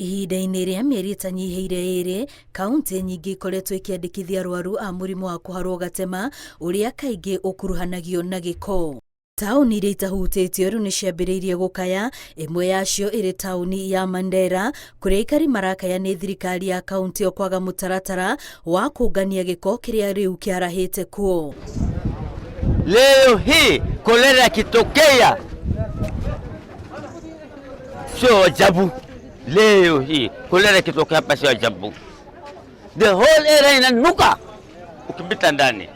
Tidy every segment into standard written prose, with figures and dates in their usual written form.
Ihinda-inĩ rĩa mĩeri ĩtanyihĩire ĩrĩ, kauntĩ nyingĩ ikoretwo ikĩandĩkithia arwaru a mũrimũ wa kũharwo gatema ũrĩa kaingĩ ũkuruhanagio na gĩko. Taũni iria itahutĩtio rĩu nĩ ciambĩrĩirie gũkaya, ĩmwe yacio ĩrĩ taũni ya Mandera, kũrĩa aikari marakaya nĩ thirikari ya kauntĩ ĩyo kwaga mũtaratara wa kũngania gĩko kĩrĩa rĩu kĩarahĩte kuo. Leo hii kolera ikitokea sio ajabu. Leo hii kolera ikitokea hapa sio ajabu, the whole area inanuka ukipita ndani.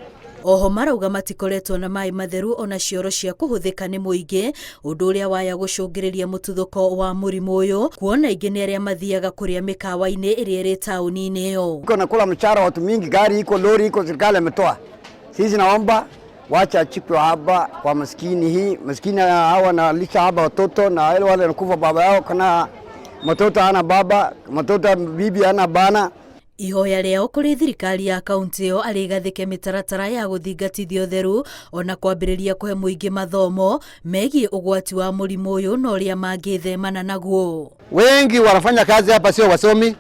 Oho marauga matikoretwo na maĩ matheru ona cioro cia kũhũthĩka nĩ mũingĩ, ũndũ ũrĩa waya gũcũngĩrĩria mũtuthũko wa mũrimũ ũyũ, kuona aingĩ nĩ arĩa mathiaga kũrĩa mĩkawa-inĩ ĩrĩa ĩrĩ taũni-inĩ ĩyo. Iko nakula mshahara watu mingi, gari iko, lori iko, serikali ametoa. Sisi naomba wacha achikwe hapa kwa maskini hii, maskini hawa wanalisha hapa watoto na wale wale wanakufa baba yao, kana mtoto hana baba, mtoto bibi hana bana. Ihoya rĩao kũrĩ thirikari ya kauntĩ ĩyo arĩ ĩgathĩke mĩtaratara ya gũthingatithia ũtheru ona kwambĩrĩria kũhe mũingĩ mathomo megiĩ ũgwati wa mũrimũ ũyũ na ũrĩa mangĩthemana naguo. Wengi wanafanya kazi hapa sio wasomi,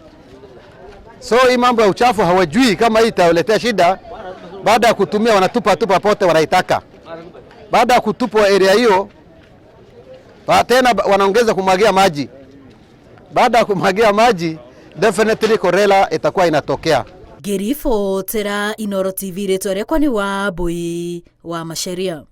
so hii mambo ya uchafu hawajui kama hii itawaletea shida. Baada ya kutumia wanatupa tupa pote wanaitaka. Baada ya kutupwa area hiyo tena wanaongeza kumwagia maji. Baada ya kumwagia maji definitely cholera itakuwa inatokea. Ngĩribotera Inooro TV rĩtwa rĩakwa nĩ Wambui wa Macharia.